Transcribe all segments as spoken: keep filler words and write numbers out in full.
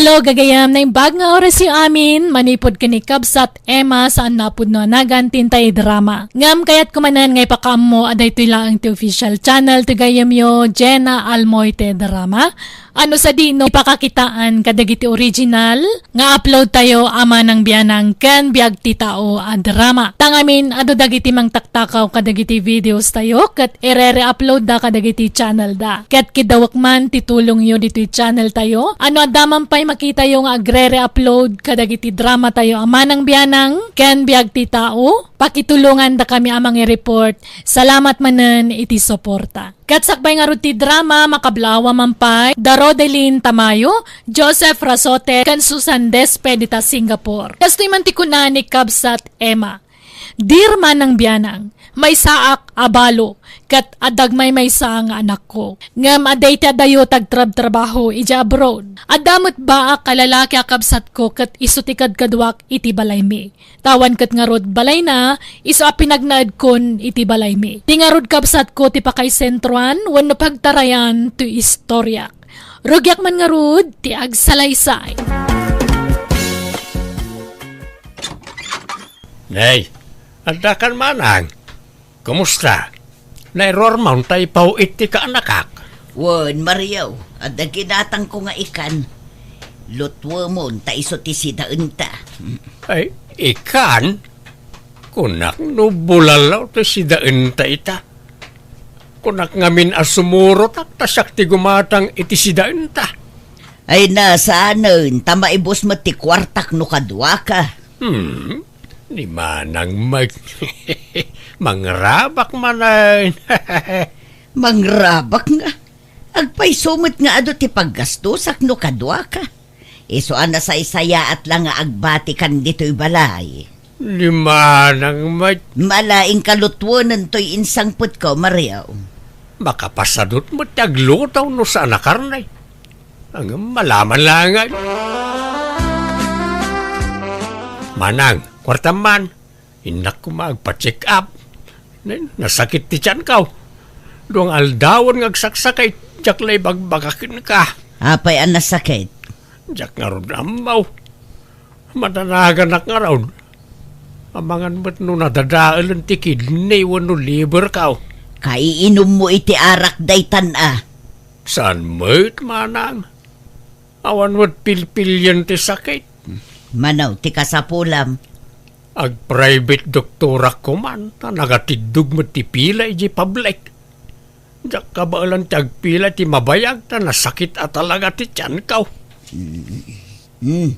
Hello, gagayam. Naimbag nga orasyo amin, manipud ken ni Kabsat Emma saan napudno a nagan ti intay drama. Ngem kayatko manen nga ipakaammo a daytoy laeng ti official channel ti gayamyo, Jenna Almoite Drama. Ano sadino ipakakitaan kadagiti original nga upload tayo a manang bianang ken biag ti tao a drama. Tangamin, adu dagiti mangtak takaw kadagiti videos tayo ket irere-upload da kadagiti channel da. Ket kidawek man ti tulongyo ditoy channel tayo. Ano adda man pay makitayo nga agrere-upload kadagiti drama tayo a manang bianang ken biag ti tao, pakitulongan da kami a mangi-report. Salamat manen iti suporta. Ket sakbay ngarud ti drama, makablaawa man pay da Rodelin Tamayo, Joseph Rasote, ken Susan Despe dita Singapore. Kastoy man ti kuna ni Kabsat Emma. Dear manang bianang, maysaak a balo, ket adda agmaymaysa nga anakko. Ngem adda iti adayo ti agtrabtrabaho idiay abroad. Adda met baak a lalaki a kabsatko ket isu ti kadkaduak iti balaymi. Awan ket ngarud balayna, isu a pinagnaedkon iti balaymi. Ti ngarud kabsatko ti pakaisentroan wenno pagtarayan ti istoriak. Rugiak man ngarud ti agsalaysay. Nay, adda kan manang? Kumusta? Nairuarmon ta ipaw-it ti kaanakak. Wen, Mario, adda ginatangko nga ikan. Lutuemon ta isu ti sidaenta. Ay, ikan? Kunak no bulalaw ti sidaenta ita. Kunak ngamin a sumurotak ta siak ti gumatang iti sidaenta. Ay, na, saanen, ta maibus met ti kuartak no kaduaka. Hmm, ni Manang Mike. Mangrabak manen. Mangrabak nga. Agpayso met nga adu ti paggastosak no kaduaka. Isu a nasaysayaat la nga agbatikan ditoy balay. Ni Manang Mike. Mala, inka lutuenen toy insangpetko, Mario. Makapasadut met ti agluto no saan a karne. Ngem malaman laeng. Manang, kuartam man. Innak koma agpa-check up. Nay, nasakit ti tianko. Dua nga aldawen nga agsaksakit, diak la ibagbaga kenka. Apay a nasakit? Diak ngarud ammo. Madanaganak ngarud. Amangan met no nadadaelen ti kidney wenno liverko. Kaiinummo iti arak daytan a. Saan met, manang? Awan met pilpilian ti sakit. Mano ti kasapulam? Agprivate doktorak koman, ta nagatiddog met ti pila idiay public. Diak kabaelan ti agpila ti mabayag, ta nasakit a talaga ti tianko. Hmm.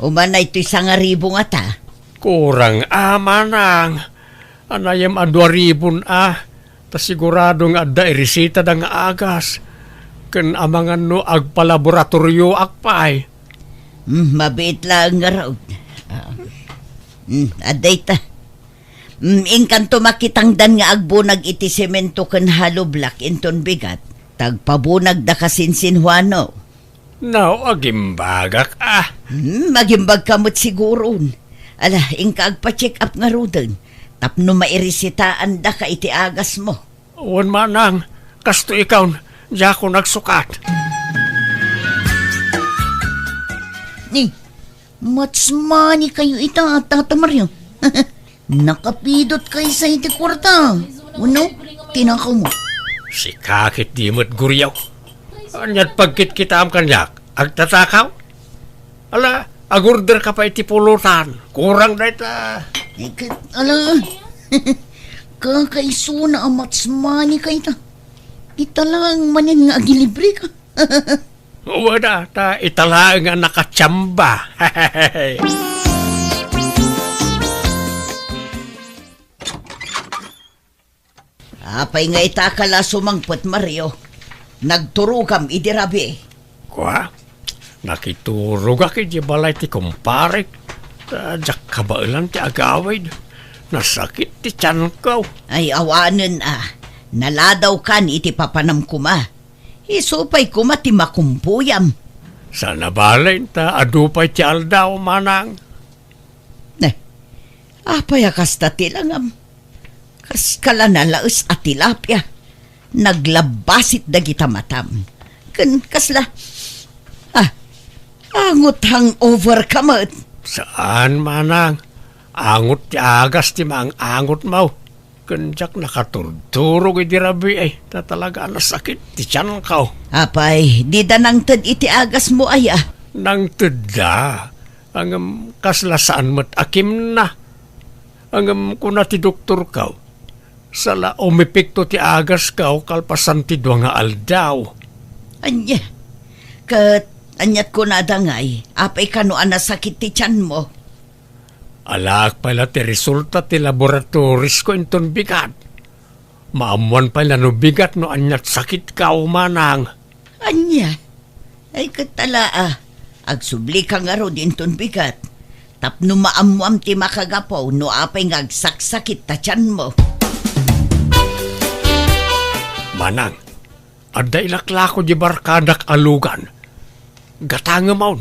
Umanay toy sangaribu ngata? Kurang a, manang. Anayam a dua ribun a. Ta sigurado nga adda iresitada nga agas. Ken amangan no agpalaboratorioak pay. Hmm, mabiit laeng ngarud. Ah. Hmm, adda ita. Hmm, inkanto makitangdan nga agbunag iti semento ken hollow block inton bigat. Ta agpabunagda kasinsinhuano. No, agimbagak a. Hmm, agimbagka met siguron. Ala, inka agpa-check up ngaruden. Tapno mairesitaandaka iti agasmo. Wen manang, kastoy ikon, diakon agsukat. Ni, much money kayo ita, Tata Mario. Nakapidot kayo sa iti kwarta. Uno, tinakaw mo. Sika ket di met guriaw. Ania't pagkitkitaam kaniak? Agtatakaw? Ala, agorder ka pay iti pulutan. Kurang dayta. Ay, ka-, ala, kakaisuna a much money kayta. Ita lang manen nga agilibre ka. Wada, ta ita laeng nga nakachamba. Apay nga ita ka la sumangpet, Mario? Nagturogam idi rabii. Kua? Nakiturogak iti balay ti kumparek. Ta diak kabaelan ti agawid. Nasakit ti tianko. Ay, awanen a. Naladawkan iti papanam koma. Isu pay koma ti makumpuyam. Saan a bale, ta adu pay ti aldaw, manang. Ne, apay a kasta ti langam? Kas kala nalaes a tilapia. Naglabbasit dagita matam. Ken kasla, ah, Angot hangover ka met. Saan, manang. Angot ti agas ti maang-angotmo. Ken diak nakaturdturog idi rabii, ta talaga a nasakit ti tianko. Apay, dida nangted iti agasmo aya? Nangtedda. Ngem kasla saan met a kimna. Ngem kuna ti doktorko, sala umepekto ti agasko kalpasan ti dua nga aldaw. Ania? Ket aniat kunada ngay? Apay kano a nasakit ti tianmo? Alaek pay la ti resulta ti laboratorisko inton bigat. Maammoan pay la no bigat no aniat sakitko, manang. Ania? Ay, ket ala, a. Agsublika ngarud inton bigat. Tapno maammoam ti makagapu no apay nga agsaksakit ta tianmo. Manang, adda ilaklako di barkadak a lugan. Gatangemon.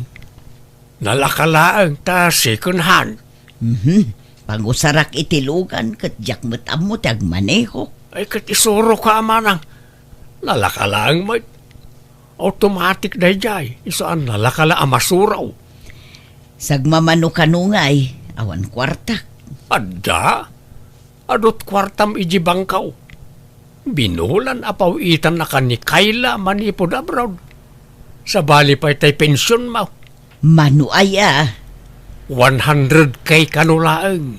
Nalaka laeng ta second hand. Mhm. Pangusarak iti lugan ket diak met ammo ti agmaneho. Ay, ket isuroka, manang. Nalaka laeng met. Automatic daydiay. Isu a nalaka la a masuro. Sagmamano kano ngay, awan kuartak. Adda? Adut kuartam iji bangko. Binulan a paw-itannakan ni Kayla manipud abroad. Sabali pay tay pensionmo. Mano aya? One hundred K kano laeng.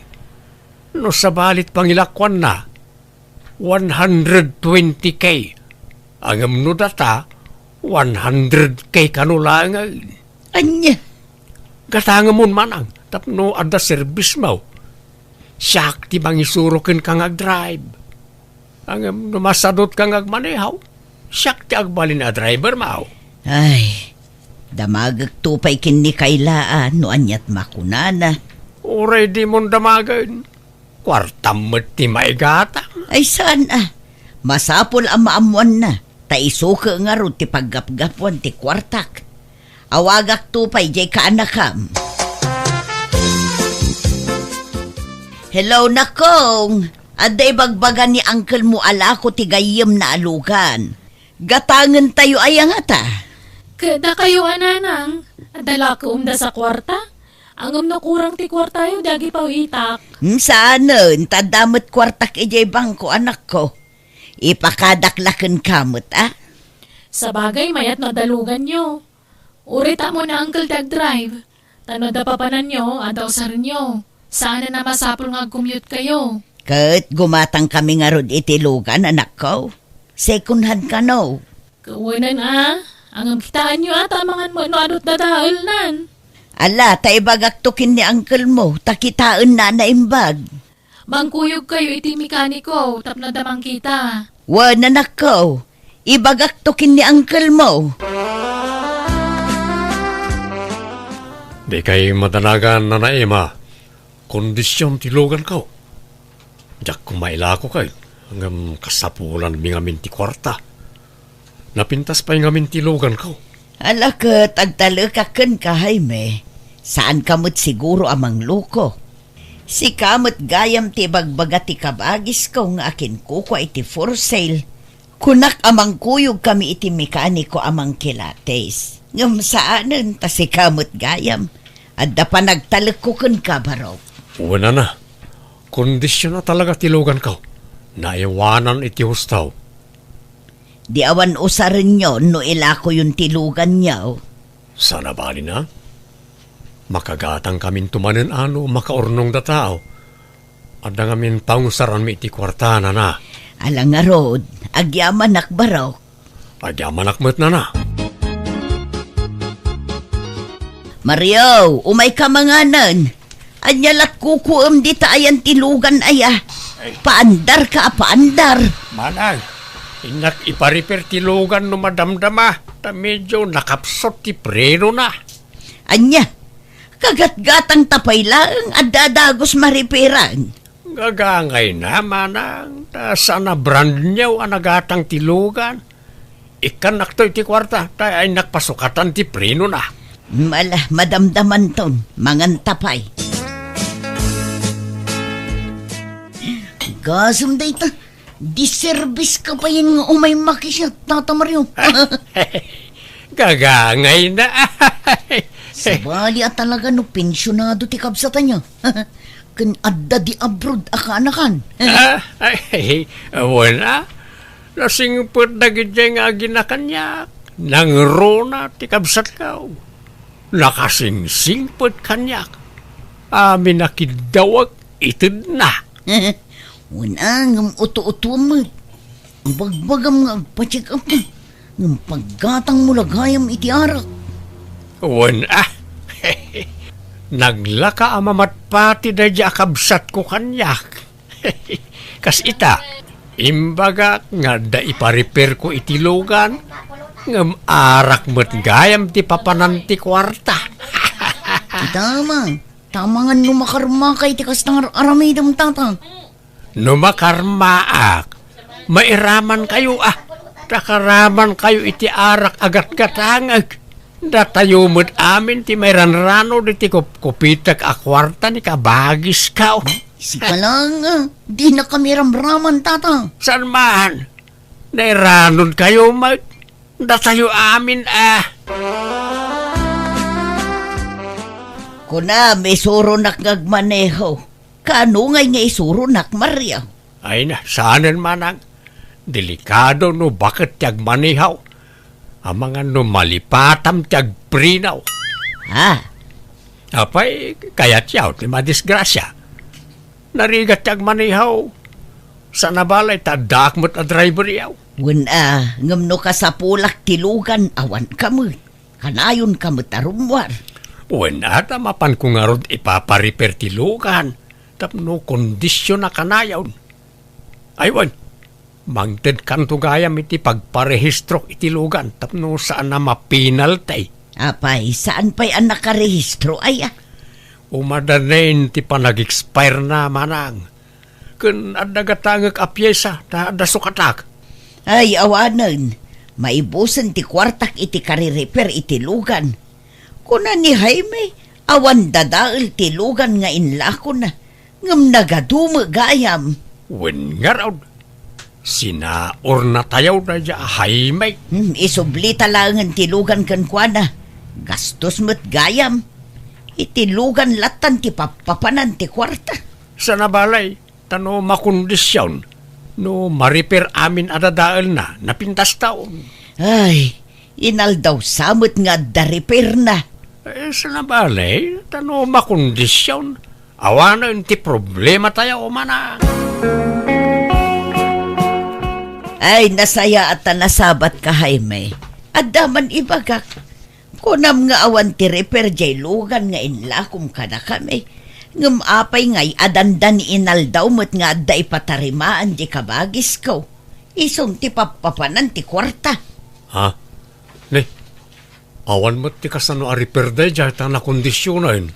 No sabalit pangilakuanna, one hundred twenty K. Ngem no data, one hundred K kano laeng. Ania? Gatangemon manang, tapno adda serbismo. Siak ti mangisuro kenka nga agdrive. Ngem no masadutka nga agmaneho, siak ti agbalin a drivermo. Ay, damagekto pay ken ni Kayla a no aniat makunana. Uray dimon damagen. Kuartam met ti maigatang. Ay, saan a. Masapul a maammoanna, ta isuke ngarud ti paggapgapuan ti kuartak. Awagakto pay diay kaanakam. Hello, nakong. Adda ibagbaga ni uncle mo a lako ti gayyemna a lugan. Gatangentayo aya ngata? Ket dakayo a nanang, adda la ket umdas a kuarta? Ngem no kurang ti kuartayo, di agipaw-itak. Hmm, saanen, ta adda met kuartak idiay bangko, anakko. Ipakadak la kenka met, a? Sabagay, mayat no adda luganyo. Uray ta ammo ni uncle ti agdrive. Ta no adda papananyo, adda usarenyo. Saanen a masapul nga agcommute kayo. Ket gumatang kami ngarud iti lugan, anakko. Second hand kano? Kawanan a, ngem kitaenyo a, ta amangan met no adut dadaelnan. Ala, ta ibagakto ken ni uncle mo, ta kitaenna a naimbag. Mangkuyog kayo iti mekaniko tapno adda mangkita. Wen, anakko, ibagakto ken ni uncle mo. Dikay madanagan, Nana Emma. Kondision ti luganko. Diak koma ilako kay, ngem kasapulanmi ngamin ti kuarta. Napintas pay ngamin ti luganko. Ala ket agtalekak kenka, Jaime. Saanka met siguro a mangloko. Sika met gayam ti ibagbaga ti kabagisko nga akinkukua iti for sale. Kunak a mangkuyogkami iti mekaniko a mangkilates. Ngem saanen ta sika met gayam. Adda panagtalekko kenka, Barok. Wen, Nana. Kondision a talaga ti luganko. Naiwanan iti husto. Di awan usarenyo no ilakoyon ti luganyo. Saan a balin a. Makagatangkaminto manen a no makaurnongda tao. Adda ngamin pangusaranmi iti kuarta, Nana. Ala ngarud, agyamanak, Barok. Agyamanak met, Nana. Mario, umayka manganen. Ania lat kukuem dita ayan ti lugan aya? Ay. Paandarka a paandar. Manang, innak ipa-repair ti lugan no madamdama, ta medyo nakapsut ti prenona. Ania? Kagatgatangta pay laeng, adda a dagus maripiran. Gagangayna, manang, ta saan a brand new a nagatang ti lugan. Ikkannakto iti kuarta, ta innak pasukatan ti prenona. Ala, madamdamanton, manganta pay. Gasem dayta, diserbiska pay nga umay makisya, Tata Mario. Gagangayna. Sabali a talaga no pensionado ti kabsat ania. Ken adda di abroad a kaanakan. Ah, ay, wen a. Nasingpet dagidiay nga agina kaniak. Nangruna ti kabsatko. Nakasingsingpet kaniak. Amin a kiddawek itedna. Wen a, ngem uto-utuem met. Ibagbagam nga agpa-check up ka, ngem paggatangmo la gayam iti arak. Wen a. Naglaka a mamatpati daydi a kabsatko kaniak. Kas ita, imbagak nga adda iparepairko iti lugan, ngem arak met gayam ti papanan ti kuarta. Ita, Ama, tamangan no makarmaka iti kasta nga ar-aramidem, Tata. No makarmaak, mairamankayo a, ta karamankayo iti arak a gatgatangek. Datayo met amin ti mairanrano diti kupkupitek a kuarta ni kabagisko. Sika lang, ah. Dinakami ramraman, Tata. Saan man? Nairanonkayo met. Datayo amin a. Kunam, isuronak nga agmaneho. Kaano ngay nga isuronak, Mario? Ay na, saanen manang. Delikado no baket ti agmaneho. Amangan no malipatam ti agpreno. Ha? Apay, kayatyo ti madisgrasya. Narigat ti agmaneho. Saan a balay, ta addaak met a driveryo. Wen a, ngem no kasapulak ti lugan, awanka met. Kanayonka met a rummuar. Wen a, ta mapanko ngarud ipaparepair ti lugan tapno kondisiona kanayon. Ay wen, mangtedkanto gayam iti pagparehistrok iti lugan tapno saan a mapenalty. Apay, saan pay a nakarehistro aya? Umadanen ti panag-expire na, manang. Ken adda gatangek a piesa ta adda sukatak. Ay, awanen. Maibusen ti kuartak iti karirepair iti lugan. Kuna ni Jaime, awan dadael ti lugan nga inlakona, ngem nagadu met gayam. Wen ngarud, sinaurnatayo daydi a Jaime. Hmm, isublita laengen ti lugan kenkuana. Gastos met gayam. Iti lugan lattan ti pappapanan ti kuarta. Saan a balay, ta no makondision, no marepair amin a dadaelna, napintastaon. Ay, inaldaw sa met nga adda repairna. Eh, saan a balay, ta no makondision, awanen ti problematayo, manang. Ay, nasayaat ta nasabatka, Jaime. Adda man ibagak. Kunam nga awan ti repair diay lugan nga inlakom kadakami, ngem apay ngay a dandan inaldaw met nga adda ipatarimaan diay kabagisko? Isun ti pappapanan ti kuarta. Ha? Ne, awan met ti kasano a repair daydiay ta nakondisionen.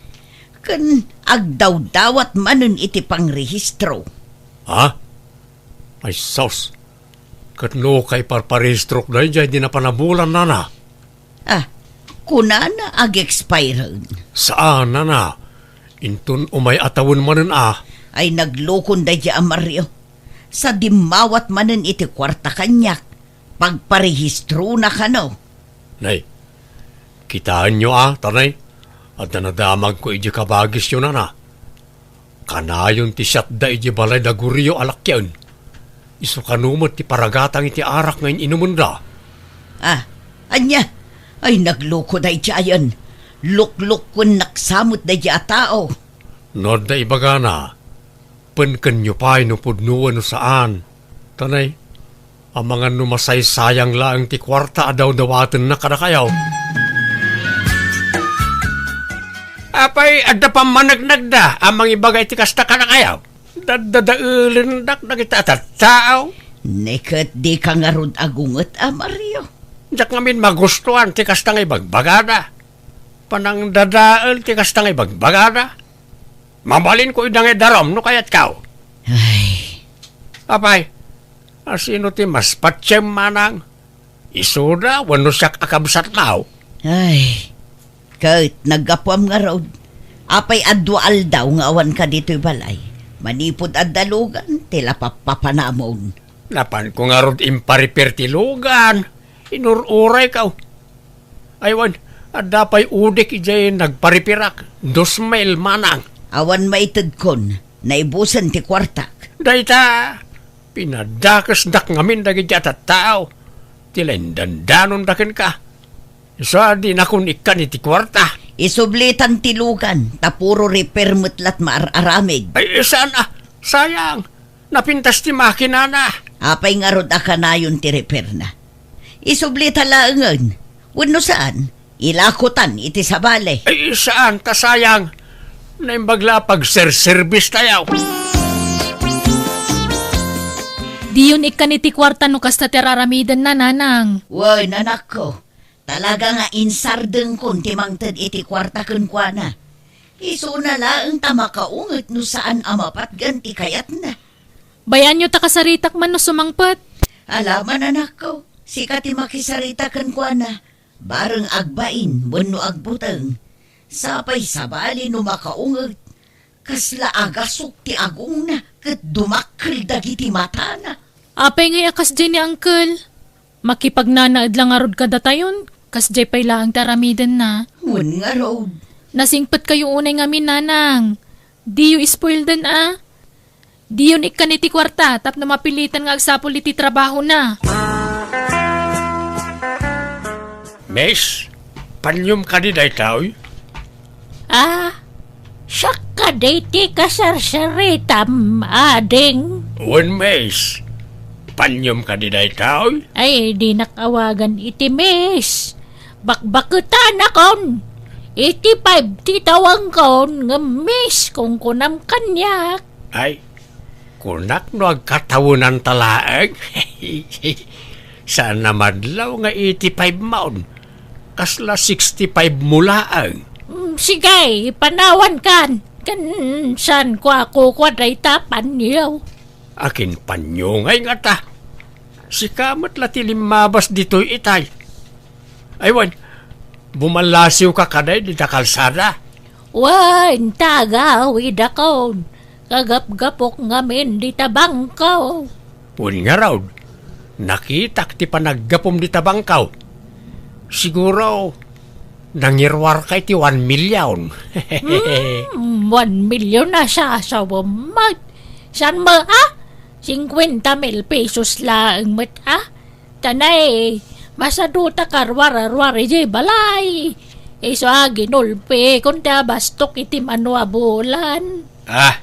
Ken agdawdawat manen iti pangrehistro. Ha? Ay sus! Ket no kaiparparehistrok daydiay di napanabulan, nana? Ah, kunana ag-expiren. Saan, nana. Inton umay a tawen manen a. Ay naglukon daydiay a Mario. Sa dimmawat manen iti kuarta kaniak, pagparehistrona kano. Nay, kitaenyo a, tanay, adda nadamagko idiay kabagisyo, nana. Kanayon ti siatda idiay balay da Gurio a lakien. Isu kano met ti paragatang iti arak nga in-inumenda. Ah, ania? Ay, nagluko daydiayen. Luklukkuennak sa met daydiay a tao. No adda ibagana, penkenyo pay no pudnoen no saan. Tanay, amangan no masaysayang laeng ti kuarta a dawdawatenna kadakayo. Apay, adda pammaneknekda a mangibaga iti kasta kadakayo? Daddadaelendak dagiti a tattao. Ne ket dika ngarud agunget a Mario. Diak ngamin magustuan ti kasta nga ibagbagada. Panangdadael ti kasta nga ibagbagada. Mabalinko ida nga idarum no kayatko. Ay. Apay, asino ti mas patiem, manang? Isuda wenno siak a kabsatmo? Ay, ket naggapuam ngarud. Apay a dua aldaw nga awanka ditoy balay? Manipud adda lugan ti lapappapanamon. Napanko ngarud imparepair ti lugan. Inur-urayko. Ay wen, Adda pay udik idiay nagparipirak, dos mil manang. Awan maitedkon, naibusen ti kuartak. Dayta, pinadakesdakngamin dagiti a tattao, ti laindandanonda kenka. Isu a dinakon ikkan iti kuarta. Isublitan ti lugan, ta puro repair met lat maar-aramid. Ay, saan a, sayang, napintas ti makinana. Apay ngarud a kanayon ti repairna? Isublita laengen, wenno saan, ilakotan iti sabali. Ay, saan, ta sayang, naimbag la a pagserserbistayo. Diyon ikkan iti kuarta no kasta ti ar-aramidenna, nanang. Wen, anakko, talaga nga insardengkon ti mangted iti kuarta kenkuana. Isuna laeng ta makaunget no saan a mapatgan ti kayatna. Bayaanyo ta kasaritak man no sumangpet. Alaman, anakko, sika ti makisarita kenkuana, bareng agbain wenno agbuteng. Sapay sabali no makaunget, kasla agasok ti agongna ket dumakkel dagiti matana. Apay ngay a kasdiay ni Uncle? Makipagnanaed la ngarud kadatayon, kasdiay pay laeng ti aramidenna. Wen ngarud. Nasingpetkayo unay ngamin, nanang. Diyo ispoilden a. Diyon ikkan iti kuarta tapno mapilitan nga agsapul iti trabahona. Miss, panyom kadi daytoy? Ah, siak kadi ti kasarsaritam, ading? Wen, miss. Panyom kadi daytoy? Ay, dinak awagan iti miss. Bakbaketanakon. Iti five ti tawangkon, ngem miss, kunkunam kaniak. Ay, kunak no agkatawenanta laeng. Saan a madlaw nga eighty-five maon. Kasla sixty-five mo laeng. Mm, sige, panawankan. Ken saan ko a kukua dayta panyo? Akin panyo ngay ngata? Sika met la ti limmabas ditoy itay. Ay wen, bumallasiwka kadi dita kalsada? Wen, tagaawidakon. Kagapgapok ngamin dita bangko. Wen ngarud, nakitak ti panaggapom dita bangko. Siguro, nangiruarka iti one million. Hmm, one million a sasawem met. Saan mo, ha? Singkuenta mil pesos laeng met, ha? Tanay, masadutak a ruar-ruar idiay balay. Isu a ginulpikon ti abastok iti mano a bulan. Ah,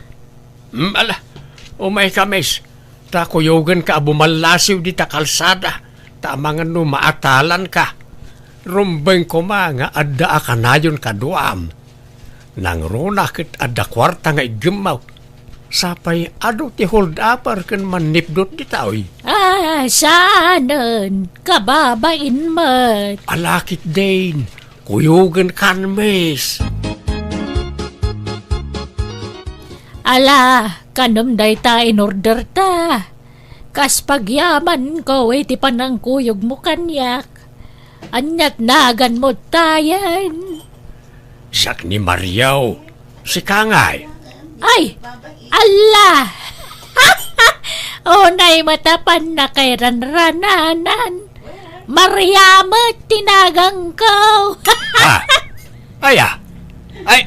mm, ala, umayka, miss, ta kuyogenka a bumallasiw dita kalsada, ta amangan no maatalanka. Rumbeng koma nga adda a kanayon kaduam. Nangruna ket adda kuarta nga iggemmaw. Sapay adu ti hold-upper ken mannipdut ditoy. Ah, saanen, kababain met. Ala ketdin, kuyogenkan, miss. Ala, kanem dayta in-orderta? Kas pagyamanko iti panangkuyogmo kaniak. Ania't naganmo tayen? Siak ni Mario. Sika ngay? Ay, alla! Unay met a pannakairanrananan. Maria met ti naganko. Ah, aya? Ay,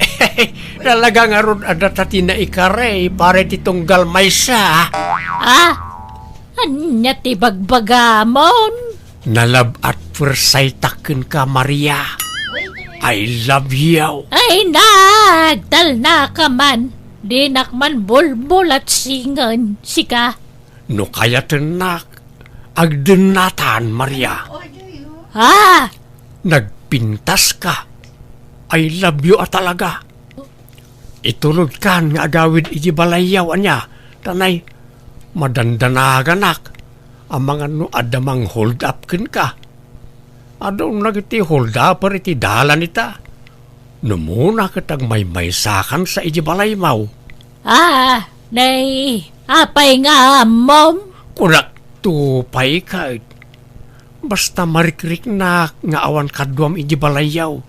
talaga ngarud adda ta ti naikari, pare ti tunggal maysa. Ah? Ania ti bagbagamon? Na-love at first sight-ak kenka, Maria. I love you. Ay, nagtalnaka man. Dinak man bulbulat singen, sika. No kayatennak, agdennatan, Maria. Ah! Nagpintaska. I love you a talaga. Itulodkan nga agawid iti balayyo, ania, tanay, madandanaganak, amangan no adda mang-hold up kenka. Adun dagiti hold-upper iti dalan ita. No umuna ket agmaymaysakansa iti balaymo. Ah, nay, apay nga ammom? Kunak to pay ket. Basta marikriknak nga awan kaduam iti balayyo.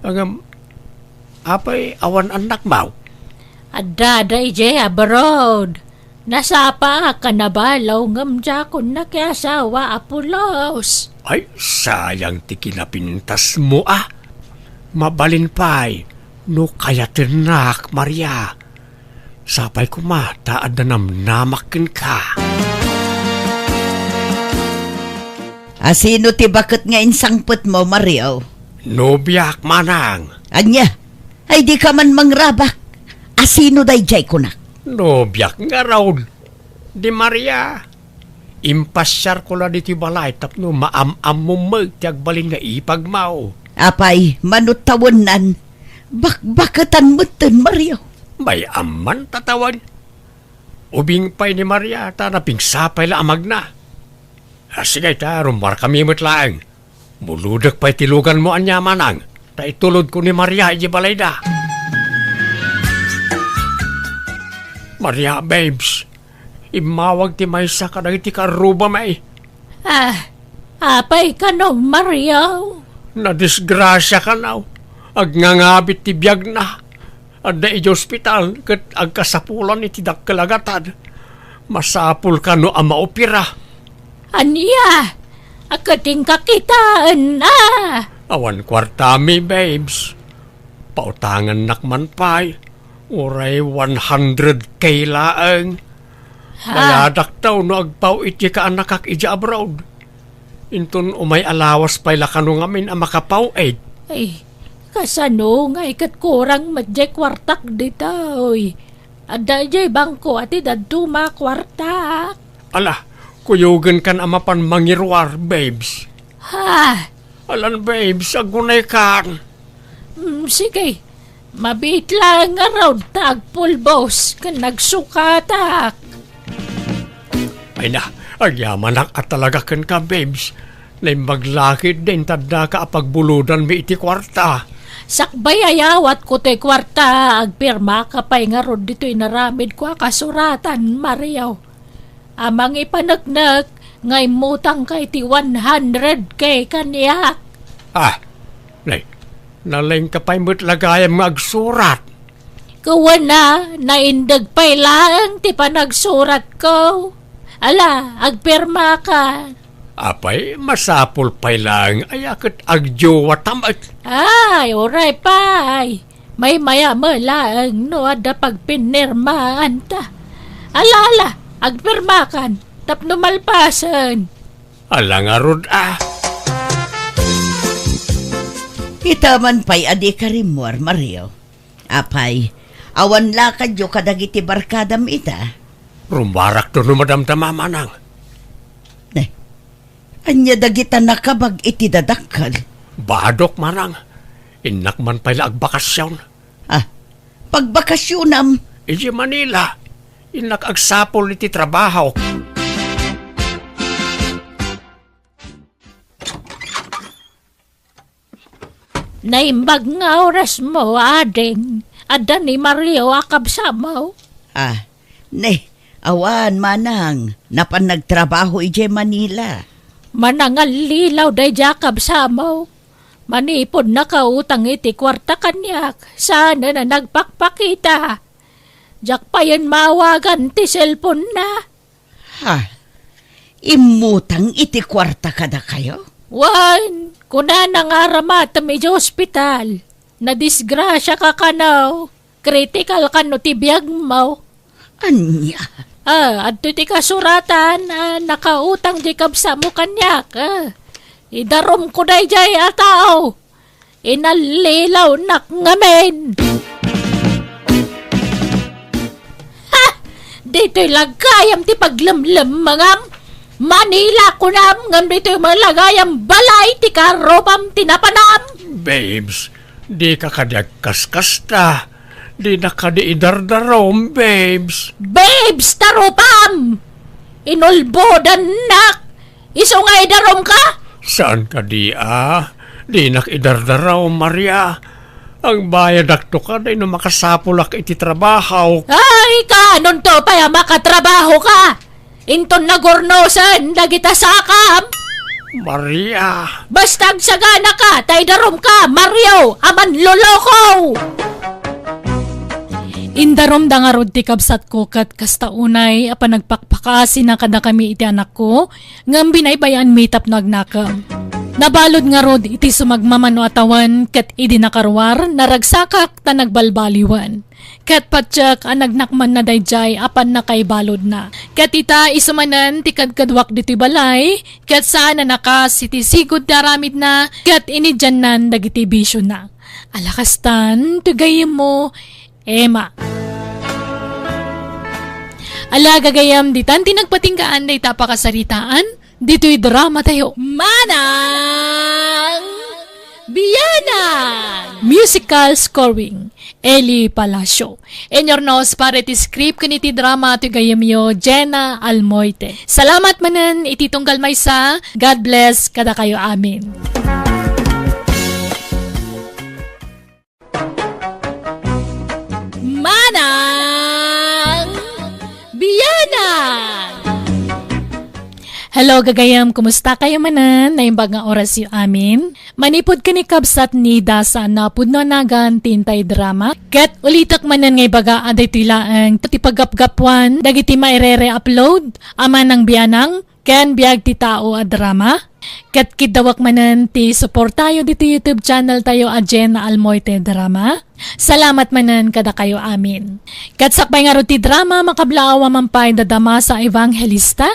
Ngem, apay awan annakmo? Addada idiay abroad. Nasapaak a nabalo ngem diakon nakiasawa, Apolos. Ay, sayang ti kinapintasmo, a. Mabalin pay no kayatennak, Maria. Sapay koma ta adda namnamak kenka. Asino ti baket nga insangpetmo, Mario? Nobiak, manang. Ania? Ay, dika man mangrabak. Asino daydiay kunak? Nobiak ngarud. Di Maria. Impasiarko la ditoy balay tapno maam-ammom met ti agbalin nga ipagmo. Apay, mano tawennan? Bakbaketan metten, Mario. Mayat man ta tawen. Ubing pay ni Maria ta napigsa pay la a magna. A, sige ta, rummuarkami met laeng. Bulodek pay ti luganmo ania, manang, ta itulodko ni Maria idiay balayda. Maria, babes, immawag ti maysa kadagiti kaarrubami. Ah, apay kano, Mario? Nadisgrasia kano. Agngangabit ti biagna. Adda idiay ospital ket agkasapulan iti dakkel a gatad. Masapul kano a maopera. Ania? A ket inka kitaenna? Awan kuartami, babes. Pautangannak man pay. Uray one hundred K laeng. Ha? Mayadakto no agpaw-it diay kaannakak idiay abroad. Inton umay a lawas pay la kano ngamin a makapaw-it. Ay, kasano ngay ket kurang met diay kuartak ditoy? Adda idiay bangko a ti dadduma a kuartak. Ala, kuyogenkan a mapan mangiruar, babes. Ha? Alan, babes, agunaykan. Mm, sige. Mabiit laeng ngarud ta agpulbos ken nagsukatak. Ay na, agyamanak a talaga kenka, babes. Naimbag la ketdin ta addaka a pagbulodanmi iti kuarta. Sakbay a yawatko toy kuarta, agpirmaka pay ngarud ditoy inaramidko a kasuratan, Mario. A mangipaneknek nga immutangka iti one hundred K kaniak. Ah, nay, nalengka pay met la gayam nga agsurat. Kuana, naindeg pay laeng ti panagsuratko. Ala, agpirmaka. Apay, masapul pay laeng aya ket agjowatam met. Ay, uray pay. Maymaya met laeng no adda pagpinirmaanta. Ala, ala, agpirmakan tapno malpasen. Ala ngarud a. Ita man pay a dika rimmuar, Mario. Apay, awan lakadyo kadagiti barkadam ita? Rummuarakto no madamdama, manang. Ne, ania dagita nakabag iti dadakkel? Badok, manang. Innak man pay la agbakasion. Ah, pagbakasionam? Idiay Manila. Innak agsapul iti trabahok. Naimbag nga orasmo, ading. Adda ni Mario a kabsatmo? Ah, ne, awan, manang. Napan nagtrabaho idiay Manila. Manangallilaw daydiay a kabsatmo. Manipud nakautang iti kuarta kaniak, saanen a nagpakpakita. Diak payen maawagan ti cellphone-na. Ha? Immutang iti kuarta kadakayo? Wen, kunana nga aramatem idiay ospital. Nadisgrasiaka kano. Critical kano ti biagmo. Ania? Ah, adtoy ti kasuratan a nakautang diay kabsatmo kaniak. Ah, idarumko daydiay a tao. Inallilawnak ngamin. Ha! Ditoy la gayam ti paglemlemmengam. Manila kunam ngem ditoy met la gayam balay ti karrupam ti napanam. Babes, dika kadi agkaskasta. Dinak kadi idardarum, babes. Babes, tarupam! Inulbodannak! Isu nga idarumka? Saan kadi a? Dinak idardarum, Maria. Agbayadakto kadi no makasapulak iti trabahok. Ay, kaanonto pay a makatrabahoka? Inton nagurnosen dagita sakam? Maria. Basta agsaganaka, ta idarumka, Mario, a manloloko! Indarumda ngarud ti kabsatko ket kasta unay a panagpakpakaasina kadakami iti anakko, ngem binaybay-anmi tapno agnakem. Nabalud ngarud iti sumagmamano a tawen ket idi nakaruar, naragsakak ta nagbalbaliwen. Ket patiek a nagnakmanna daydiay a pannakaibaludna. Ket ita, isu manen ti kadkaduak ditoy balay, ket saan a nakas iti sigud ti aramidna, ket inidiannan dagiti bisiona. Ala kastan, ti gayyemmo, Emma. Ala, gagayyem, ditan ti nagpatinggaan dayta a pakasaritaan, ditoy drama tayo. Manang Bianang! Musical scoring, Eli Palacio. Inyurnos para iti script ken iti drama ti gayyemyo, Jenna Almoite. Salamat manen iti tunggal maysa. God bless kadakayo amin. Manang Bianang! Hello, gagayam. Kumusta kayo manen? Naimbag nga oras yu amin. Manipud ken ni Kabsat Nida saan a pudno a nagan ti intay drama. Ket ulitek manen nga ibaga a daytoy laeng ti paggapgapuan dagiti maire-re-upload a Manang Bianang ken Biag ti Tao a drama. Ket kiddawak manen ti suportayo ditoy YouTube channel tayo a Jenna Almoite Drama. Salamat manen kadakayo amin. Ket sakbay ngarud ti drama, makablaaw a man pay da Damasa Evangelista,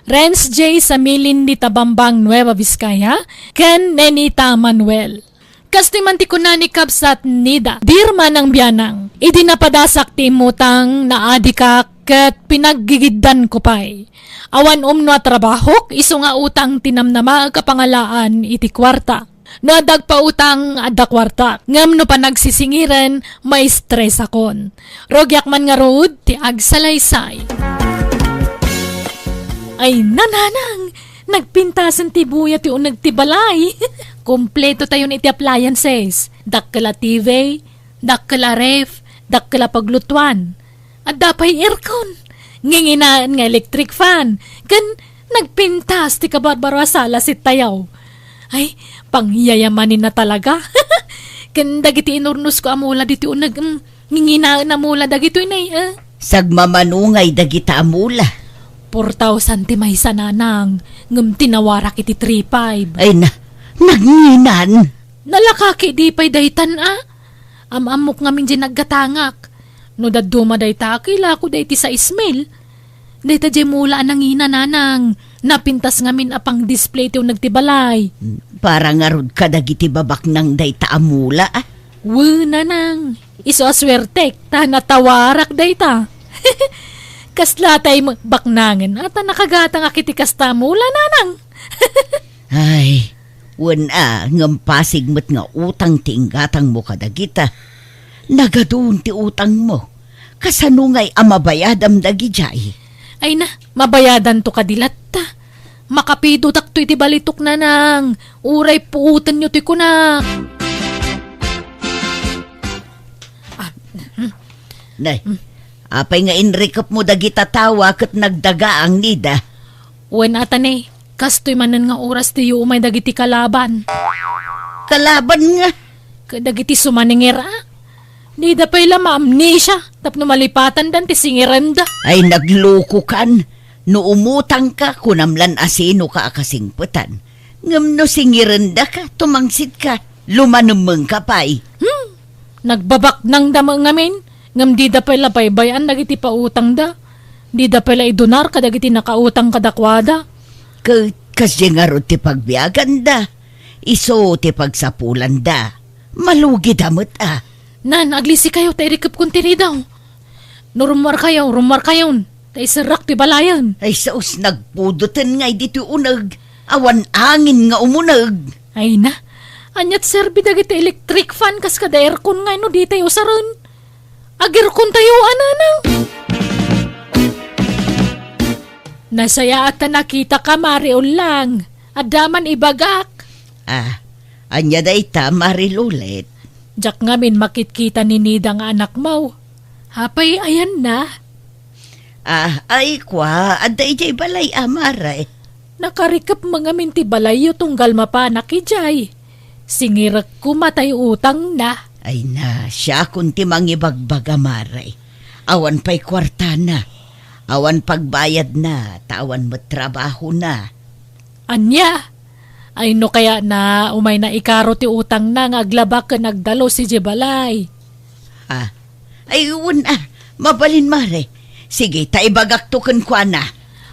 Renz J Samilin di Tabambang, Nueva Vizcaya, ken Nenita Manuel. Kastoy man ti kuna ni Kabsat Nida, "Dear Manang Bianang, idi napadasak ti immutang, naadikak ket pinaggigiddanko pay. Awan umno a trabahok, isu nga utang ti namnamaek a pangalaan iti kuarta. No adda agpautang, adda kuarta. Ngem no panagsisingiren, maistresakon. Rugiak man ngarud ti agsalaysay." Ay, nananang! Nagpintasen ti buya ti uneg ti balay. Kompleto tayon iti appliances. Dakkel a T V, dakkel a ref, dakkel a paglutuan. Adda pay aircon. Nginginaen nga electric fan. Ken nagpintas ti kabarbaro a sala sit tayaw. Ay, pangyayamanin na talaga. Ken dagiti inurnosko a mula ditoy uneg, mm, nginginaen a mula dagitoy nay, eh. Sagmamanungay dagita a mula. Four thousand ti maysa, nanang, ngem tinawarak iti three five. Ay na, nagnginan. Nalakaki di pay daytan a. Am-ammok ngamin diay naggatangak. No dadduma dayta, kailako dayta sais mil. Dayta diay mula a nangina, nanang. Napintas ngamin a pang-display ti uneg ti balay. Para ngarud kadagiti babaknang dayta a mula, ah. Wen, nanang. Isu a suertek, ta natawarak dayta. Kasla tay baknangen, a ta nakagatangak iti kasta a mula, nanang. Ay, wen a, ngem pasig met nga utang ti inggatangmo kadagita. Nagadun ti utangmo. Kasano ngay a mabayadam dagidiay? Ay na, mabayadanto kadi latta. Makapidotakto iti balitok, nanang. Uray puotenyo ti kunak. Ah, hmm. Nay, hmm, apay nga inrikepmo dagita tawa ket nagdagaang, Nida? Wen a ta ne, kastoy manen nga oras ti umay dagiti kalaban. Kalaban nga? Kadagiti sumanenger a. Dida pay la maamnesia tapno malipatandan ti singirenda. Ay, naglukokan. No umutangka, kunam lan a sinoka a kasingpetan. Ngem no singirendaka, tumangsitka, lumanemmengka pay. Hmm. Nagbabaknangda met ngamin, ngem dida pay la baybay-an dagiti pautangda. Dida pay la idunar kadagiti nakautang kadakuada. Ket kasdiay ngarud ti pagbiaganda. Isu ti pagsapulanda. Malugida met a. Nan, aglisikayo ta irikepkon ti ridaw. No rummuarkayo, rummuarkayon, ta iserrak ti balayen. Ay, sus, nagpudoten ngay ditoy uneg. Awan angin nga umuneg. Ay na, aniat serbi dagiti electric fan kas kada aircon ngay no ditay usaren? Agirkon tayo, a nanang. Nasayaat ta nakitaka, Mari Ullang. Adda man ibagak. Ah, ania dayta, Mari Lulet? Diak ngamin makitkita ni Nida nga anakmo. Apay, ayanna? Ah, ay, kwa, adda idiay balay a, Mari. Nakarikep met ngamin ti balayyo tunggal mapanak idiay. Singirek koma tay utangna. Ay na, siakon ti mangibagbaga, Mari. Awan pay kuartana. Awan pagbayadna, ta awan met trabahona. Ania? Ay, no kayatna, umayna ikaro ti utangna nga aglaba ken agdalus idiay balay. Ah. Ay, wen a. Mabalin, mare. Sige, ta ibagakto kenkuana.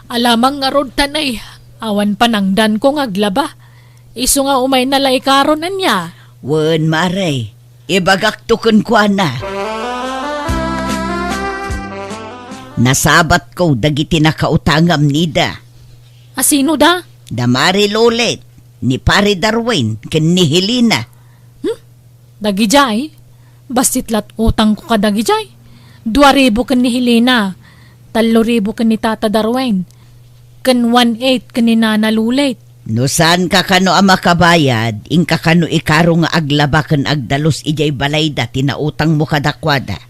Alamang ngarud, Tanay. Awan panangdanko nga aglaba. Isu nga umayna la ikaron, ania? Wen, mare. Ibagakto kenkuana. Nasabatko dagiti nakautangam, Nida. A, sino da? Da Mari Lolet, ni Pari Darwin, ken ni Helena. Hmm? Dagidiay? Bassit la't utangko kadagijay. Dua ribu ken ni Helena, tallo ribu ken ni Tata Darwin, ken one eight ken ni Nana Lulit. No saanka kano a makabayad, inka kano ikaro nga aglaba ken agdalus idiay balayda ti nautangmo kadakuada.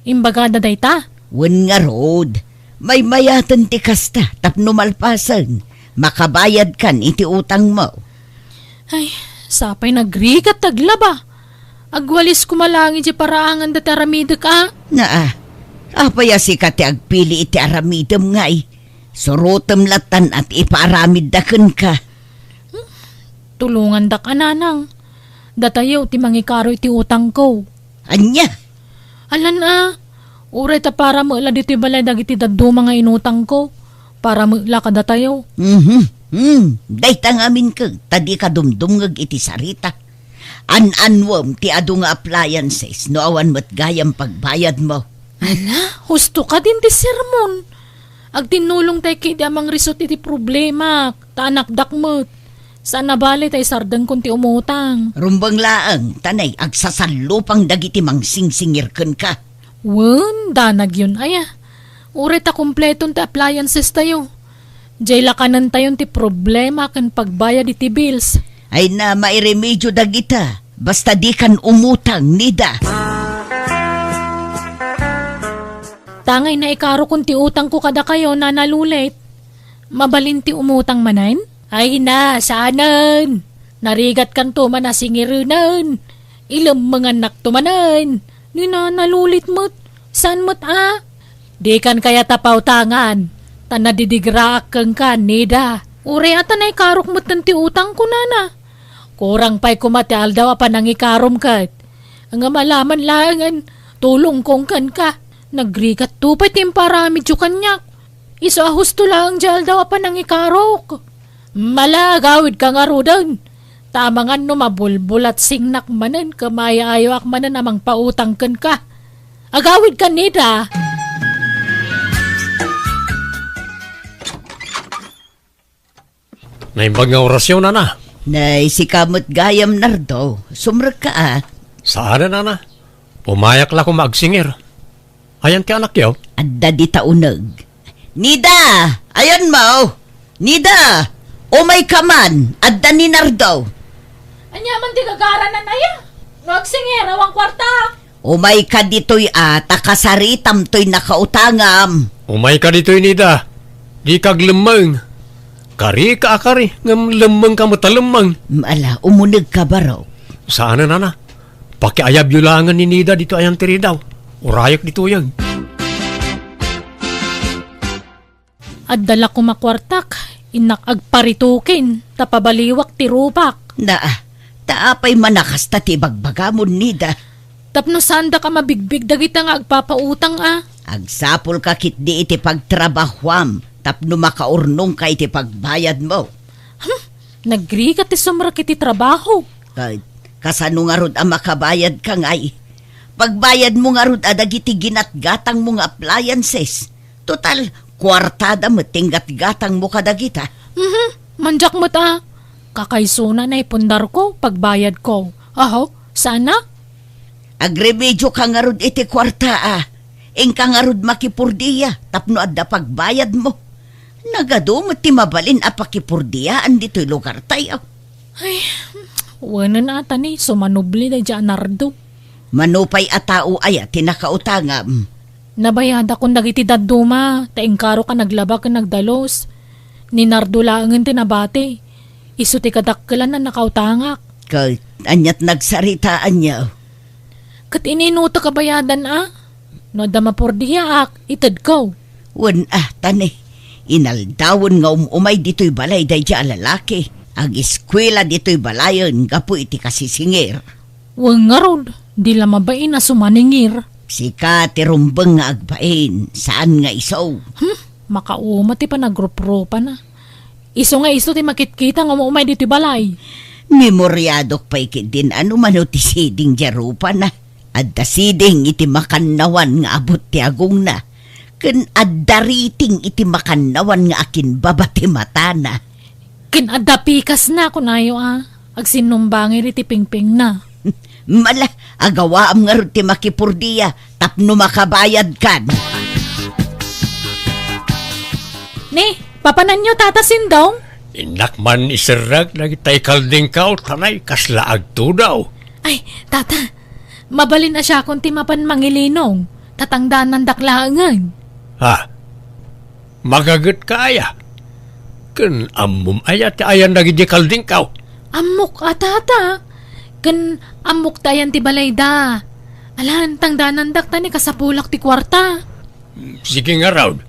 Imbagada dayta? Wen ngarud, maymayaten ti kasta tapno malpasen, makabayadkan iti utangmo. Ay, sapay nagrigat ti aglaba. Agwalis koma laeng idiay paraangan dati aramidek a. Naa, apay a sika ti agpili iti aramidem ngay? Surotem lattan a ti ipaaramidda kenka. Hmm, tulongandak a, nanang. Datayo ti mangikaro iti utangko. Ania? Alan a, uray ta para met la ditoy balay dagiti dadduma nga inutangko. Para met la kadatayo. Mhm. Hmm, dayta ngamin ket ta dika dumdumngeg iti sarita. An-annuem ti adu nga appliances no awan met gayam pagbayadmo. Ala, husto kadin ti sermon. Agtinnulongtay ketdi a mangrisut iti problemak, ta anakdak met. Saan a bale ta isardengkon ti umutang. Rumbeng laeng, Tanay, agsasallupang dagiti mangsingsingir kenka. Wen, danagyon aya. Uray ta kompleton ti appliances tayo. Diay lakanentayon ti problema ken pagbayad iti bills. Ay na, mairemedio dagita. Basta dikan umutang, Nida. Tangay naikarokon ti utangko kadakayo, Nana Lulit. Mabalin ti umutang manen? Ay na, saanen. Narigatkanto man a singirenen. Ilemmengannakto manen. Ni Nana Lulit met. Saan met a? Dikan kayat a pautangan, ta nadidigraak kenka, Nida. Uray a ta naikarok metten ti utangko, nana. Kurang pay koma ti aldaw a panangikarom ket. Ngem alaman laengen, tulongkon kenka. Nagrigatto pay ti imparamidyo kaniak. Isu a husto laeng ti aldaw a panangikarok. Mala, agawidka ngaruden. Ta amangan no mabulbulat singnak manen ken maayaw-ayaw manen a mangpautang kenka. Agawidka, Nida. Naimbag nga orasyon, nana. Nay, sika met gayam, Nardo. Sumrekka a. Saan a, nana. Umayak la koma agsingir. Ayan ti anakyo? Adda dita uneg. Nida! Ayanmo! Nida! Umayka man! Adda ni Nardo! Ania man ti gagaranan aya? No agsingir, awan kuarta! Umayka ditoy a, ta kasaritam toy nakautangam. Umayka ditoy, Nida. Dika aglemmeng. Karika a kari, ngem lemmengka met a lemmeng. Ala, umunegka, barok. Saan a, nana. Pakiayabyo laengen ni Nida ditoy ayan ti ridaw. Urayek ditoyen. Adda la koma kuartak, innak agparitukin, ta pabaliwak ti rupak. Naa, ta apay man a kasta ti ibagbagamon, Nida? Tapno saandak a mabigbig dagita nga agpapautang a. Agsapulka ketdi iti pagtrabahuam tapno makaurnongka iti pagbayadmo. Hmm, nagrigat ti sumrek iti trabaho. Ka-, kasano ngarud a makabayadka ngay? Pagbayadmo ngarud a dagiti ginatgatangmo nga appliances. Total, kuartada met ti inggatgatangmo kadagita. Mhm, mandiak met a. Kakaysona naipundarko, pagbayadko. Aho, sana? Agremedioka ngarud iti kuarta a. Inka ngarud makipurdia tapno adda pagbayadmo. Nagadu met ti mabalin a pakipurdiaan ditoy lugartayo. Ay, wenen a, Tanay, sumanubli daydiay a Nardo. Mano pay a tao aya ti nakautangam? Nabayadakon dagiti dadduma, ta inkarok a naglaba ken nagdalus. Ni Nardo laengen ti nabati. Isu ti kadakkelan a nakautangak. Ket aniat nagsaritaanyo? Ket ininutek a bayadan a? No adda mapurdiaak, itedko. Wen a, Tane. Inaldawen nga um-umay ditoy balay daydi a lalaki. Agiskuela ditoy balayen gapu iti kasisingir. Wen ngarud, di la mabain a sumaningir. Sika ti rumbeng nga agbain, saan nga isu. Hmm, makauma ti panagruprupana. Isu nga isu ti makitkita nga um-umay ditoy balay. Memoriadok pay ketdin a no mano ti siding diay rupana. Adda siding iti makannawan nga abut ti agongna, ken adda riting iti makannawan nga akinbaba ti matana. Ken adda pikasna, kunayo a, agsinnumbanger iti pingpingna. Mala, agawaam ngarud ti makipurdia tapno makabayadkan. Ni, papananyo, Tata Sindong? Innak man iserrek dagiti kaldingkaw, Tanay, kasla agtudaw. Ay, Tata, mabalin a siakon ti mapan mangilinong, tatangdanandak laengen. Ha? Magagetka aya? Ken ammom aya ti ayan dagiti kaldingkaw? Ammok a, Tata. Ken ammok ti ayan ti balayda. Alan, tangdanandak ta ni kasapulak ti kuarta. Sige ngarud.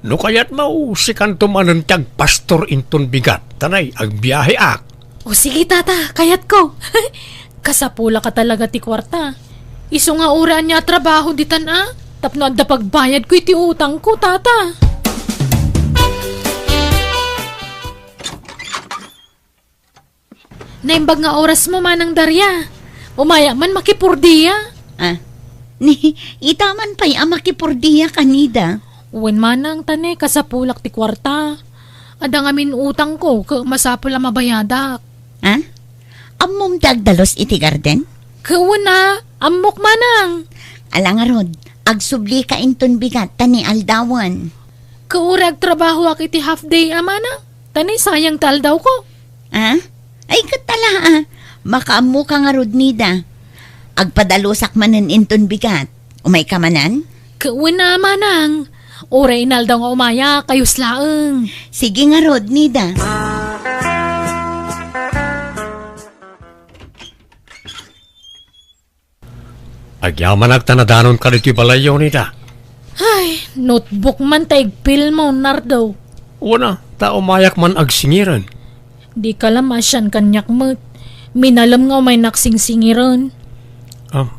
No kayatmo, sikanto manen ti agpastor inton bigat, Tanay, agbiaheak. O sige, Tata, kayatko. Kasapulak a talaga ti kuarta. Isu nga uray ania a trabaho ditan a, tapno adda pagbayadko iti utangko, Tata. Naimbag nga orasmo, Manang Daria. Umayak man makipurdia. Ah, ni, ita man pay a makipurdia kanida. Wen, Manang, ta ni kasapulak ti kuarta. Adda ngamin utangko, ket masapul a mabayadak. Ha? Ammom ti agdalus iti garden? Ket wen a, ammok, Manang. Ala ngarud, agsublika inton bigat ta ni aldawen. Ket uray agtrabahoak iti half day a, Manang, ta ni sayang ti aldawko. Ha? Ay, ket ala a, makaammoka ngarud, Nida. Agpadalusak manen inton bigat. Umayka manen? Ket wen a, Manang. Uray inaldaw nga umayak, kayus laeng. Sige ngarud, Nida. Agyamanak ta nadanonka ditoy balayyo, Nida. Ay, notebook man ta igpilmo, Nardo. Wen a, ta umayak man agsingiren. Dika la maasian kaniak met. Minalem nga umaynak singsingiren. Ah,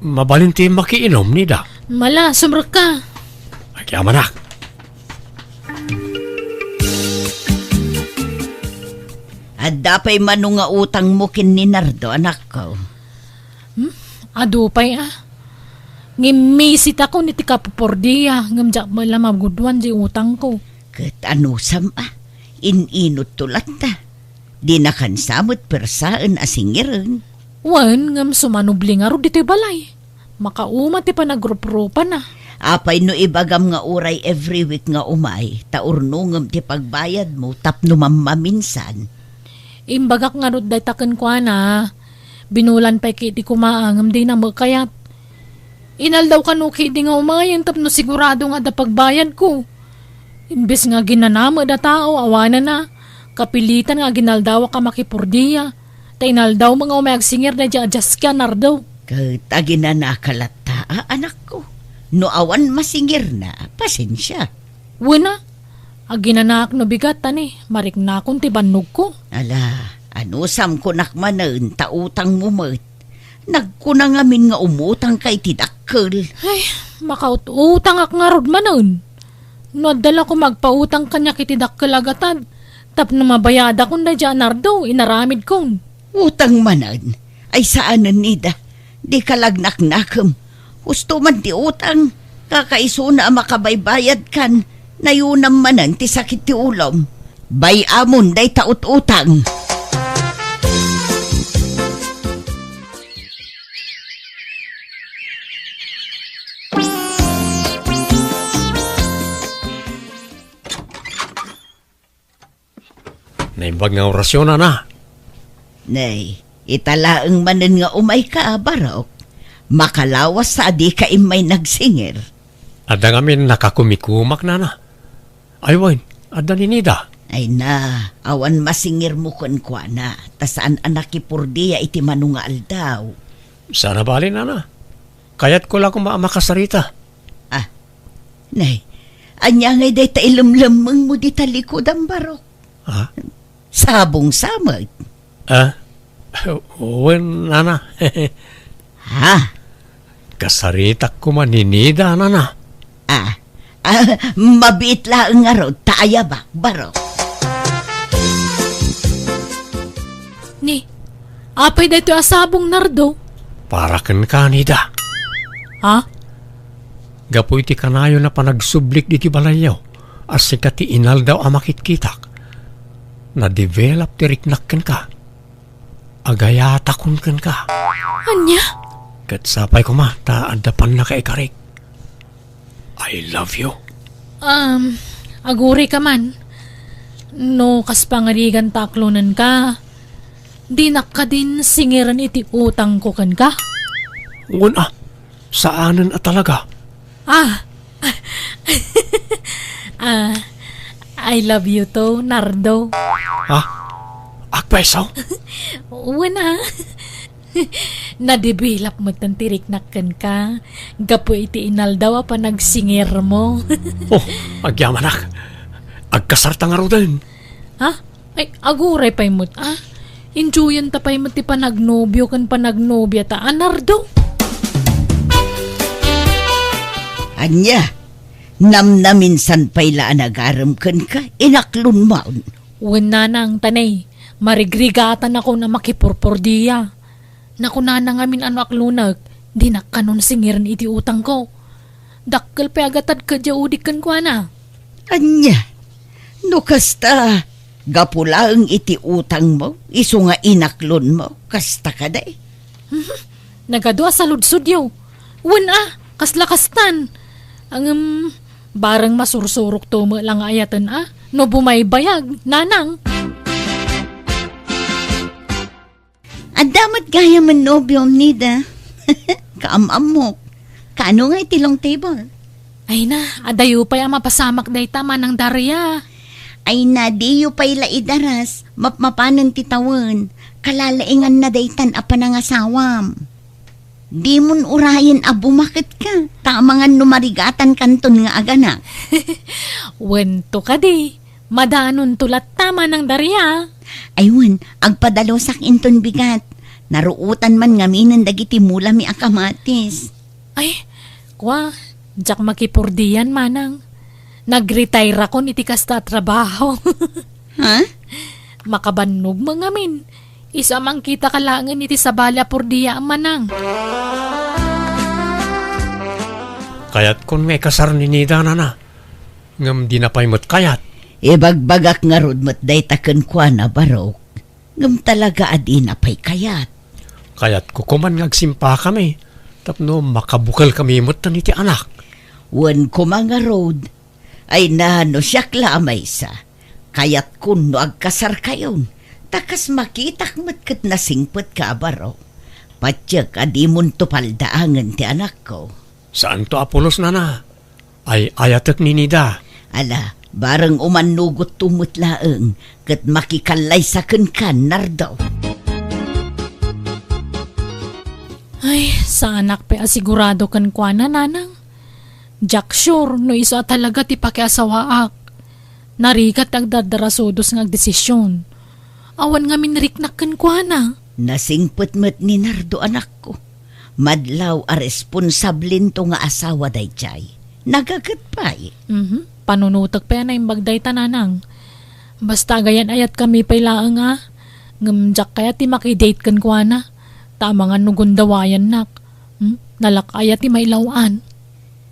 mabalin ti makiinom, Nida? Mala, sumrekka. Agyamanak. Adda pay mano nga utangmo ken ni Nardo, anakko? Hmm? Adu pay a. Ngimmisit ako iti kapupordia, ngem diak met la magudoan di utangko. Ket anusam a, in-inutto latta. Dinakan sa met persaen a singiren. Wen, ngem sumanubli ngarud ditoy balay. Makauma ti panagruprupana. Apay no ibagam nga uray every week nga umay, ta urnongem ti pagbayadmo tapno mammaminsan. Imbagak ngarud dayta kenkuana, binulan pay ketdi koma ngem dina met kayat. Inaldaw kano ketdi nga umayen tapno sigurado nga adda pagbayadko. Imbes nga aginana met a tao, awanen a, kapilitan nga aginaldawak a makipurdia, ta inaldawmo nga umay agsingir daydi a diaski a Nardo. Ket aginanaka latta a, anakko. No awan masingirna, pasensia. Wen a, aginanaak no bigat ta ni, mariknakon ti bannogko. Ala, anusam kunak manen ta utangmo met. Nagkuna ngamin nga umutangka iti dakkel. Ay, makaut-utangak ngarud manen. No adda la koma agpautang kaniak iti dakkel a gatad, tapno mabayadakon daydi a Nardo, inaramidkon. Utang manen? Ay saanen, Nida. Dika la agnaknakem. Husto man ti utang. Kakaisuna a makabaybayadkan. Nayunam manen ti sakit ti ulom. Bay-amon dayta ut-utang. Naimbag nga orasyon, ana. Nay, ita laeng manen nga umayka, Barok. Makalawas a dika immay nagsingir. Adda ngamin nakakumikumak, nana. Ay wen, adda ni Nida. Ay na, awan masingirmo kenkuana, ta saan a nakipurdia iti mano nga aldaw. Saan a bale, nana. Kayatko la koma a makasarita. Nay, ania ngay dayta ilemlemmengmo dita likudam, Barok? Ha? Sabong sa met. Ah? Wen, nana. Ha? Kasaritak koma ni Nida, nana. Ah, ah, mabiit laeng ngarud ta ayabak, Barok. Ni, apay daytoy a sabong, Nardo? Para kenka, Nida. Ha? Gapu iti kanayon a panagsublik ditoy balayyo a sika ti inaldaw a makitkitak, na-develop ti riknak kenka. Agayatakon kenka. Ania? Ket sapay koma ta adda pannakaikarik. I love you. Um, aguray ka man. No kas pangarigan ta aklonenka, dinak kadin singeren iti utangko kenka? Wen a, saanen a talaga. Ah. Ah, I love you too, Nardo. Ha? Agpayso? Wen a. Na-develop met ti riknak kenka gapu iti inaldaw a panagsingermo. Oh, agyamanak. Agkasarta ngaruden. Ha? Ay, aguray pay met, ah. Enjoyanta pay met ti panagnobio ken panagnobiata, a, Nardo. Ania? Namnaminsan pay la a nagarem kenka, inaklonmon. Wen, nanang, ta nay, marigrigatanakon a makipurpordia. Nakunana ngamin a no aklonek, dinak kanon singeren iti utangko. Dakkel pay a gatad ket diay udik kenkuana. Ania? No kasta, gapu laeng iti utangmo, isu nga inaklonmo, kasta kadi? Mhm. Nagadu a saludsodyo. Wen a, kasla kastan. Ngem, bareng masursurokto met la nga ayaten a, no bumaybayag, nanang. Adda met gayamen nobiom, Nida. Kaam-ammok. Kaano ngay ti long table? Ay na, adayo pay a mapasamak dayta, Manang Daria. Ay na, diyo pay la idaras, mapmapanen ti tawen. Kalalainganna daytan a panangasawam. Dimon urayen a bumaketka, ta amangan no marigatankanton nga aganak. Wen to kadi. Madanonto latta, Manang Daria. Ay wen, agpadalusak inton bigat. Naruotan man ngaminen dagiti mulami a kamatis. Ay, kua, diak makipurdian, Manang. Nagretire-akon iti kasta a trabaho. Ha? Makabannog met ngamin. Isu a mangkitaka laengen iti sabali a purdiaem, Manang. Kayatkon nga ikasar ni Nida, nana. Ngem dina pay met kayat. Ibagbagak ngarud met dayta kenkuana, Barok. Ngem talaga a dina pay kayat. Kayatko koman nga agsimpakami tapno makabukelkami met iti anak. Wen koma ngarud, ay na, no siak la a maysa, kayatkon no agkasarkayon, ta kas makitak met ket nasingpetka a Barok. Patiek a dimonto paldaangen ti anakko. Saanto a pulos, nana. Ay-ayatek ni Nida. Ala, bareng umannogotto met laeng, ket makikallaysa kenka, Nardo. Ay, saanak pay a sigurado kenkuana, nanang. Diak sure no isu a talaga ti pakiasawaak. Narigat ti agdardarasudos nga agdesisyon. Awan ngamin riknak kenkuana. Nasingpet met ni Nardo, anakko. Madlaw a responsablinto nga asawa daydiay. Nagaget pay. Mhm. Panunotek pay a naimbag dayta, nanang. Basta agayan-ayatkami pay laeng a. Ngem diak kayat ti makidate kenkuana. Ta amangan no gundawayannak. Hmm? Nalak-aya ti mailaw-an.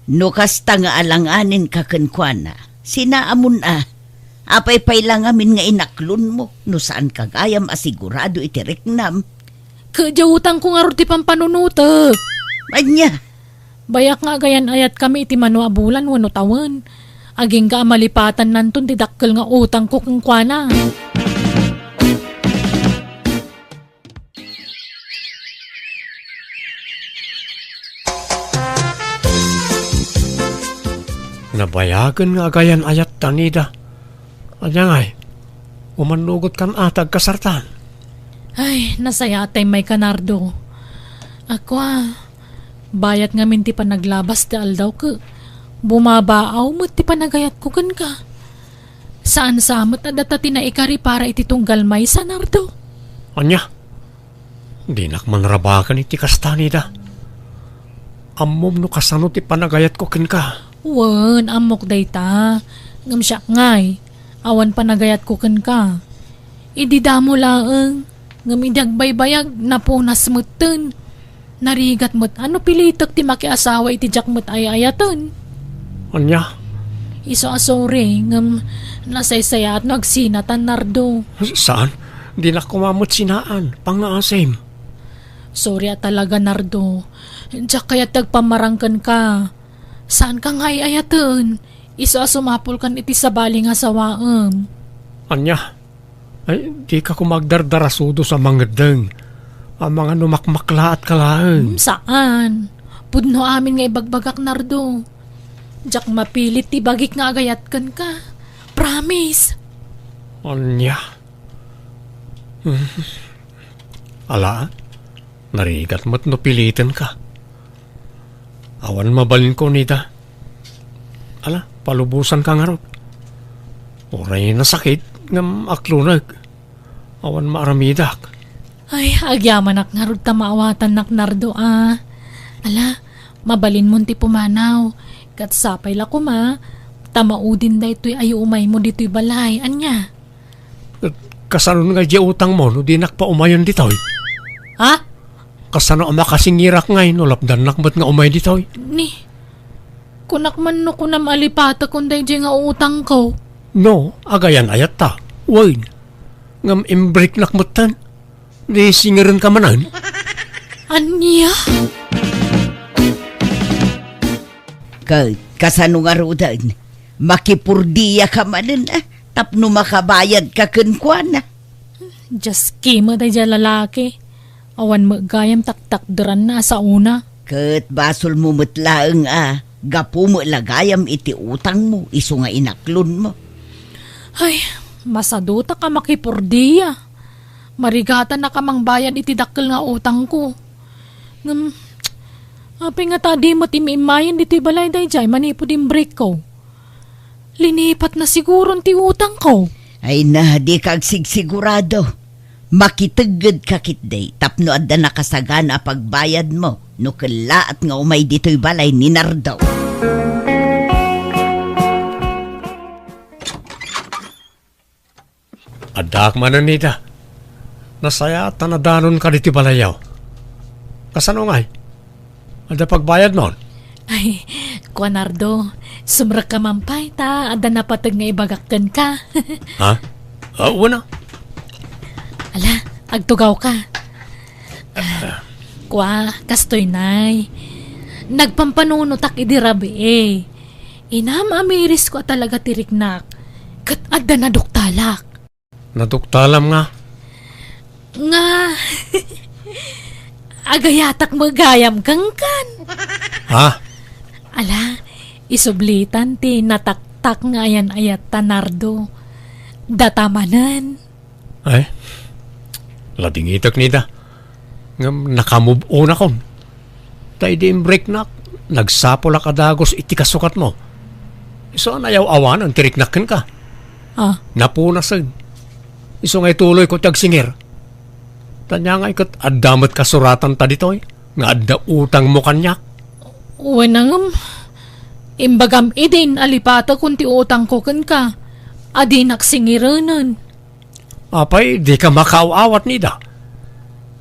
No kasta nga alanganenka kenkuana, sinaamon a. Apay pay la ngamin nga inaklonmo no saanka gayam a sigurado iti riknam? Ket diay utangko ngarud ti pampanunotek. Ania? Bayak nga agayan-ayatkami iti mano a bulan wenno tawen. Agingga a malipatannanton ti dakkel nga utangko kenkuana. Nabayagen nga agayan-ayatta, Nida. Ania ngay, umannogotkan a ti agkasartan? Ay, nasayaat tay mayka, Nardo. Ako a, bayat ngamin ti panaglabas ti aldaw ket Bumabaaw met ti panagayatko kenka. Saan sa met a data ti naikari para iti tunggal maysa, Nardo. Ania? Dinak man rabaken iti kasta, Nida. Ammom no kasano ti panagayatko kenka? Wen, ammok dayta. Ngem siak ngay, awan panagayatko kenka. Idi damo laeng, ngem idi agbaybayag, napunas metten. Narigat met a no pilitek ti makiasawa iti diak met ay-ayaten. Ania? Isu a sorry, ngem nasaysayaat no agsinatan, Nardo. Saan? Dinak koma met sinaan. Pangngaasim. Sorry a talaga, Nardo. Diak kayat ti agpammarang kenka. Saanka nga ay-ayaten. Isu a sumapulkan iti sabali nga asawaem. Ania? Ay, dika koma agdardarasudos a mangeddeng. Amangan no makmaklaatka laeng. Hmm, saan? Pudno amin nga ibagbagak, Nardo. Diak mapilit ti bagik nga agayat kenka. Promise. Ania? Hmm. Ala, narigat met no pilitenka. Awan mabalinko, Nida. Ala, palubosanka ngarud. Uray nasakit, ngem aklonek. Awan maaramidak. Ay, agyamanak ngarud ta maawatannak, Nardo, a. Ala, mabalinmon ti pumanaw. Ket sapay la koma, ta maudin daytoy a iumaymo ditoy balay. Ania? Ket kasano nga diay utangmo no dinak paumayen ditoy? Ha? Kasano a makasingirak ngay no lapdannak met nga umay ditoy? Ni, kunak man no kunam a lipatekon daydiay nga utangko. No, agayan-ayatta. Wen. Ngem imbreknak metten. Di singirenka manen? Ania? Ket kasano ngaruden? Makipurdiaka manen, a, tapno makabayadka kenkuana. Diaski met daydiay a lalaki. Awan met gayam taktakderanna a saona. Ket basolmo met laeng a gapu met la gayam iti utangmo isu nga inaklonmo. Ay, masadutak a makipurdia. Marigatanak a mangbayad iti dakkel nga utangko. Ngem, apay ngata a di met immayen ditoy balay daydiay manipud imbrekko? Linipatna siguron ti utangko. Ay na, dika agsigsigurado. Makiteggedka ketdi tapno adda nakasagana a pagbayadmo no kellaat nga umay ditoy balay ni Nardo. Addaak manen, Nida. Nasayaat ta nadanonka ditoy balayyo. Kasano ngay? Adda pagbayadmon? Ay, kua, Nardo, sumrekka man pay ta adda napateg nga ibagak kenka. Ha? Ah, wen a. Ala, agtugawka. Ah, kua, kastoy nay. Nagpampanunotak idi rabii. Inam-amirisko a talaga ti riknak, ket adda naduktalak. Naduktalam nga? Nga, agayatak met gayam kenkan. Ha? Ala, isublitan ti nataktak nga ayan-ayatta, Nardo. Data manen. Ay, ladingitek, Nida. Ngem nakamove-onakon. Ta idi imbreknak, nagsapulak a dagus iti kasukatmo. Isu a nayaw-awanen ti riknak kenka. Ah. Napunasen. Isu nga ituloyko ti agsingir. Ta ania ngay ket adda met kasuratanta ditoy nga adda utangmo kaniak? Wen a ngem, imbagam idin a lipatekon ti utangko kenka a dinak singirenen. Apay, dika makaaw-awat, Nida?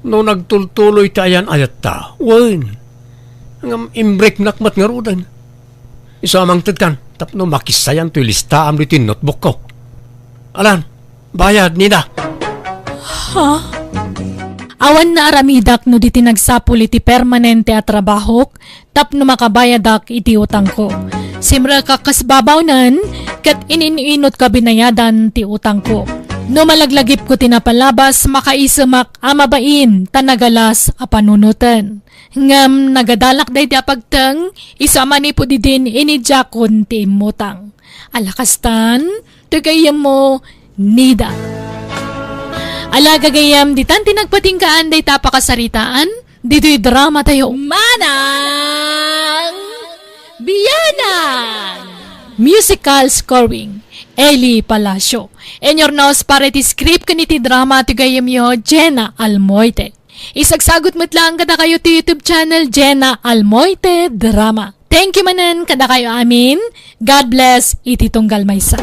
No nagtultuloy ti ayan-ayatta, wen. Ngem imbreknak met ngaruden. Isu a mangtedkan, tapno makissayan toy listaam ditoy notebookko. Alan, bayad, Nida. Ha? Awan naaramidak no di ti nagsapul iti permanente a trabahok, tapno makabayadak iti utangko. Simrekak kas babawnen, ket inin-inot kabinayadan ti utangko. No malaglagipko ti napalabas, makaisemak a mabain ta nagalas a panunoten. Ngem nagadalak daydi a pagteng, isu a manipud idin inidiakon ti immutang. Ala kastan, ti gayyemmo, Nida. Ala gagayyem, ditan ti nagpatinggaan dayta a pakasaritaan, ditoy drama tayo. Manang! Bianan! Musical scoring, Eli Palacio. Inyurnos para iti script ken iti drama ti gayyemyo, Jenna Almoite. Isagsagut met laeng kadakayo ti YouTube channel, Jenna Almoite Drama. Thank you manen kadakayo amin. God bless iti tunggal maysa.